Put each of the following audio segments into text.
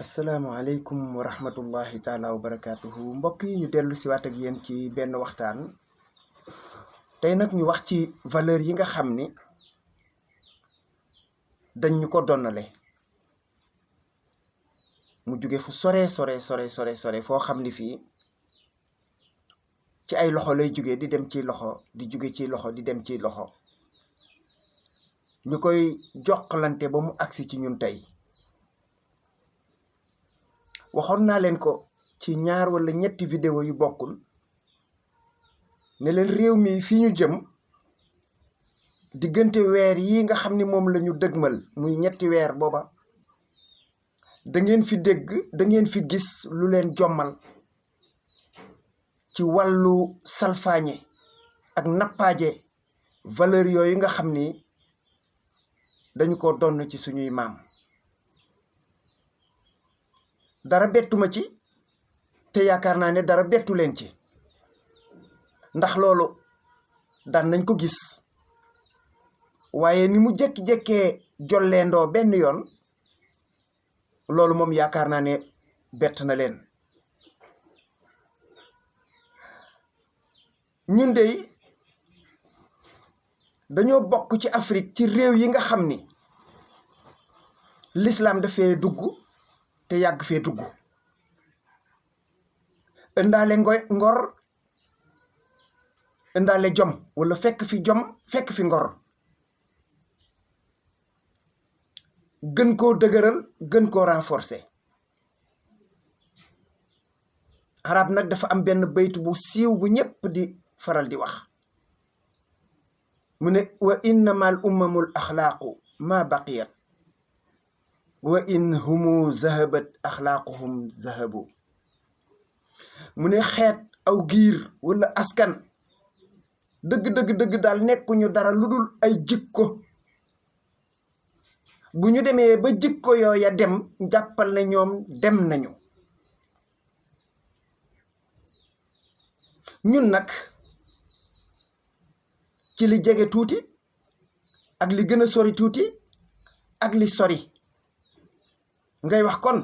asalaamaaleykum wa rahmatullahi taala wa barakaatuhu mbokk yi ñu dellu siwaat ak yéen ci benn waxtaan tey nag ñu wax ci valeur yi nga xam ni dañ ñu ko donnale mu jóge fu sore foo xam ni fii ci ay loxo lay jóge di dem ci loxo di jóge ci loxo di dem ci loxo ñu koy jokkalante ba mu agsi ci ñun tey waxoon naa leen ko ci ñaar wala ñetti vidéo yu bokkul ne leen réew mi fi ñu jëm diggante weer yi nga xam ni moom la ñu dëgmal muy ñetti weer booba da ngeen fi dégg da ngeen fi gis lu leen jommal ci wàllu salfaañe ak nappaaje valeur yooyu nga xam ni dañu ko donn ci suñuy maam dara bettuma ci te yaakaar naa ne dara bettu leen ci ndax loolu daan nañ ko gis waaye ni mu jékki-jékkee jolleendoo benn yoon loolu moom yaakaar naa ne bett na leen ñun dey dañoo bokk ci Afrique ci réew yi nga xam ni l'islam dafee dugg te yàgg fee dugg ëndaale ngor ëndaale jom wala fekk fi jom fekk fi ngor gën koo dëgëral gën koo renforcer arab nag dafa am benn baytu bu siiw bu ñépp di faral di wax mu ne wa innamal ummamul axlaaqu ma baqiyat wa in humu zahabat axlaaquhum zahabu mu ne xeet aw giir wala askan dëgg daal nekkuñu dara lu dul ay jikko bu ñu demee ba jikko yooya dem jàppal ne ñoom dem nañu ñun nag ci li jege tuuti ak li gën a sori tuuti ak li sori ngay wax kon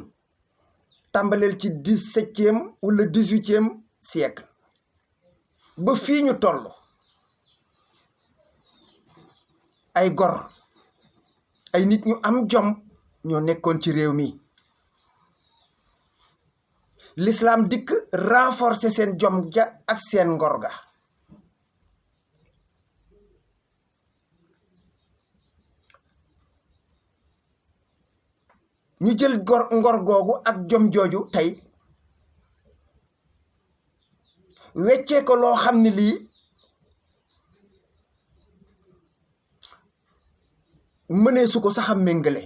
tàmbaleel ci 17e wala 18e siècle ba fii ñu toll ay gor ay nit ñu am jom ñoo nekkoon ci réew mi l'islam dikk renforcer seen jom ja ak seen ngor ga ñu jël ngor googu ak jom jooju tey weccee ko loo xam ne lii mënee su ko sax a méngale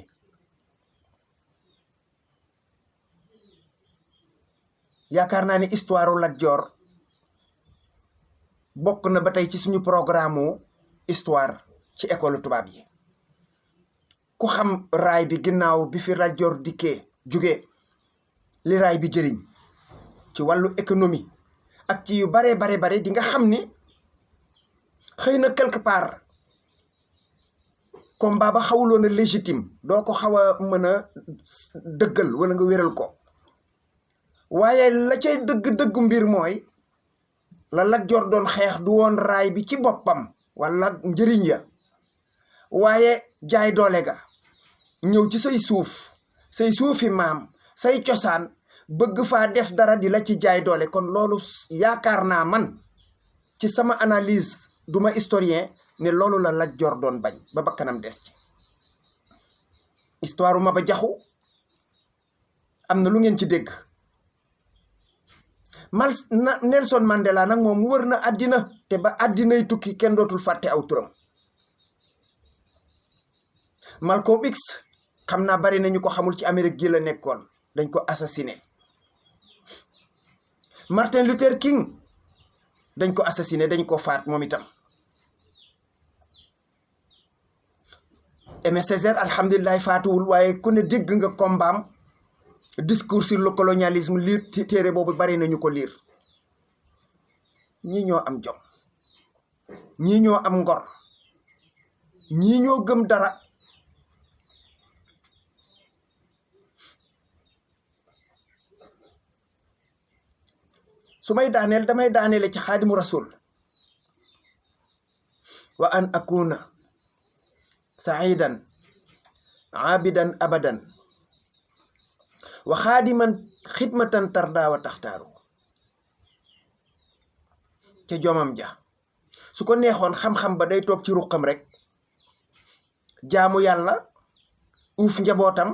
yaakaar naa ne histoire u Lat Joor bokk na ba tey ci suñu programme histoire ci école tubaab yi ku xam raay bi ginnaaw bi fi Lat Joor dikkee jugee li raay bi jëriñ ci wàllu économie ak ci yu bare di nga xam ni xëy na quelque part combat ba xawuloon a légitime doo ko xaw a mën a dëggal wala nga wéral ko waaye la cay dëgg mbir mooy la Lat Joor doon xeex du woon raay bi ci boppam wala njëriñ ya waaye jaay doole ga ñëw ci say suufi maam say cosaan bëgg faa def dara di la ci jaay doole kon loolu yaakaar naa man ci sama analyse duma historien ne loolu la Lat Joor doon bañ ba bakkanam des ci histoire Maba Jaxu am na lu ngeen ci dégg Nelson Mandela nag moom wër na àddina te ba àddinay tukki kenn dootul fàtte aw turam Malcolm X xam naa bari nañu ko xamul ci Amérique gi la nekkoon dañ ko assassiné Martin Luther King dañ ko assassiné dañ ko faat moom itam Aimé Césaire alhamdulilah faatuwul waaye ku ne dégg nga kombaam discours sur le colonialisme liir ci téere boobu bari nañu ko liir ñii ñoo am jom ñii ñoo am ngor ñii ñoo gëm dara su may daaneel damay daaneele ci xaadimu rasul wa an akuna saidan aabidan abadan wa xaadiman xidmatan tarda wa taxtaaru ca jomam ja su ko neexoon xam-xam ba day toog ci ruqam rek jaamu yàlla uuf njabootam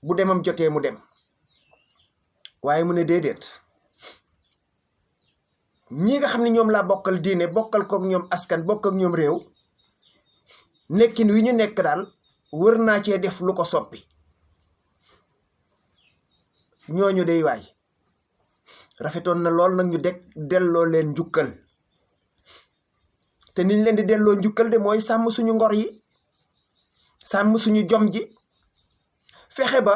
bu demam jotee mu dem waaye mu ne déedéet ñi nga xam ne ñoom laa bokkal diine bokkal kook ñoom askan bokk ak ñoom réew nekkin wi ñu nekk daal wër naa cee def lu ko soppi ñooñu day waay rafetoon na lool nag ñu delloo leen njukkal te niñ leen di delloo njukkal de mooy sàmm suñu ngor yi sàmm suñu jom ji fexe ba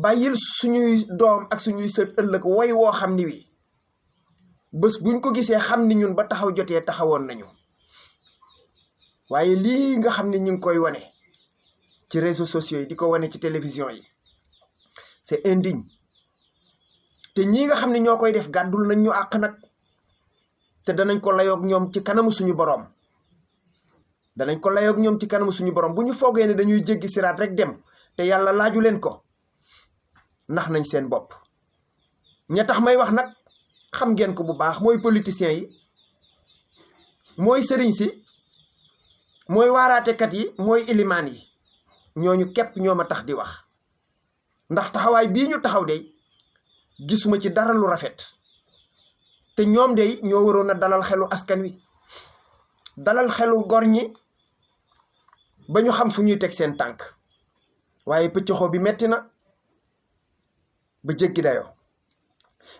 bàyyil suñuy doom ak suñuy sët ëllëg woy woo xam ni wi bés buñ ko gisee xam ni ñun ba taxaw jotee taxawoon nañu waaye lii nga xam ne ñu ngi koy wane ci réseaux sociaux yi di ko wane ci télévision yi c'est indigne te ñii nga xam ne ñoo koy def gàddul nañ ñu àq nag te danañ ko layoog ñoom ci kanamu suñu boroom danañ ko layoog ñoom ci kanamu suñu boroom bu ñu foogee ne dañuy jéggi siraat rek dem te yàlla laaju leen ko nax nañ seen bopp ña tax may wax nag xam ngeen ko bu baax mooy politiciens yi mooy sëriñ si mooy waaraatekat yi mooy ilimaan yi ñooñu képp ñoo ma tax di wax ndax taxawaay bii ñu taxaw de gisuma ci dara lu rafet te ñoom de ñoo waroon a dalal xelu askan wi dalal xelu gor ñi ba ñu xam fu ñuy teg seen tànk waaye pëccëxoo bi metti na ba jéggi dayoo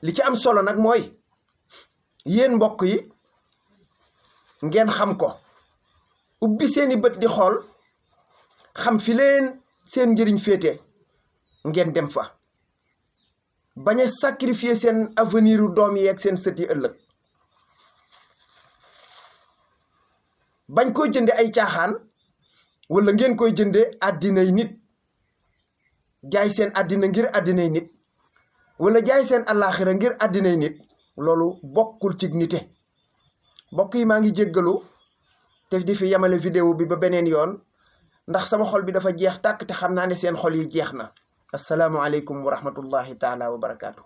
li ci am solo nag mooy yéen mbokk yi ngeen xam ko ubbi seeni bët di xool xam fi leen seen njëriñ féete ngeen dem fa bañ a sacrifier seen avenir u doom yi ak seen sët yi ëllëg bañ koy jënde ay caaxaan wala ngeen koy jënde àddinay nit jaay seen àddina ngir àddinay nit wala jaay seen àllaaxira ngir àddinay nit loolu bokkul ci nite mbokk yi maa ngi jéggalu te di fi yamale vidéo bi ba beneen yoon ndax sama xol bi dafa jeex tàkk te xam naa ne seen xol yi jeex na assalaamu aleykum wa rahmatullahi taala wa barakaatu.